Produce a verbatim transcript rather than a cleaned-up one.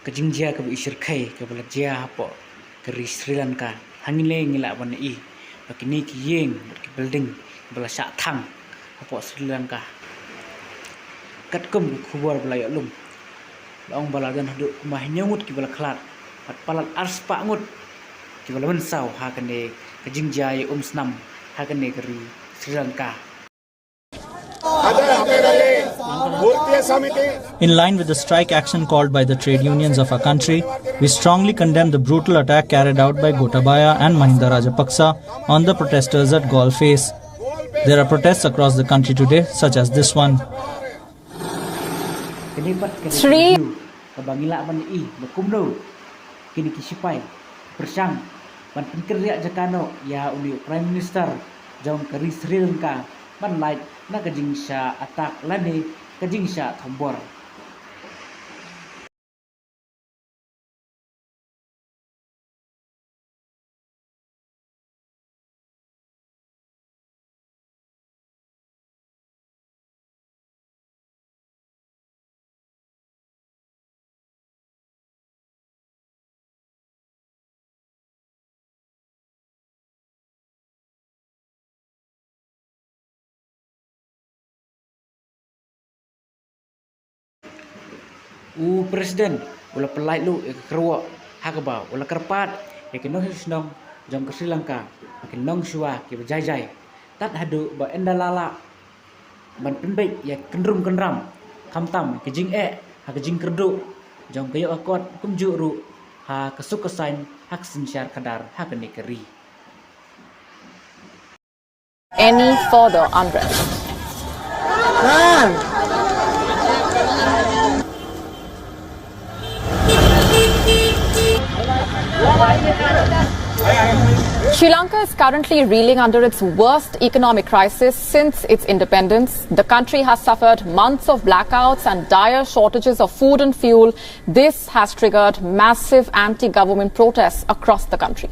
Ka jingjia kaba i shyrkhei kaba la jia hapoh ka ri Sri Lanka. Hangne ngi lah ban i ba kine ki ïing bad ki building ba la shah thang hapoh Sri Lanka. Katkum ka khubor ba la ïoh lum, la ong ba la don haduh kumba hynñiew ngut kiba la khlad bad palat arspah ngut kiba la mynsaw ha kane ka jingjia ïa um snam ha kane ka ri Sri Lanka. In line with the strike action called by the trade unions of our country, we strongly condemn the brutal attack carried out by Gotabaya and Mahinda Rajapaksa on the protesters at Galle Face. There are protests across the country today, such as this one. Kane pat ka dei ka video kaba ngi lah ban i ba kumno kine ki shipai pyrshang ban pynkynriah jaka noh ïa une u Prime Minister jong ka ri Sri Lanka ban lait na ka jingshah attack lane ka jingshah thombor. U President u la pynlait luh ïa ka kyrwoh ha kaba u la kyrpad ïa ki nongshong shnong jong ka Sri Lanka, ïa ki nongshuwa kiba jai jai, tad haduh ba ynda la lah ban pynbeit ïa ki kyndrum kyndram, khamtam ki jingeh ha ka jingkyrduh jong ka ïoh ka kot, kumjuh ruh ha ka suk ka saiñ ha ka synshar khadar ha kane ka ri. Any further unrest. Sri Lanka is currently reeling under its worst economic crisis since its independence. The country has suffered months of blackouts and dire shortages of food and fuel. This has triggered massive anti-government protests across the country.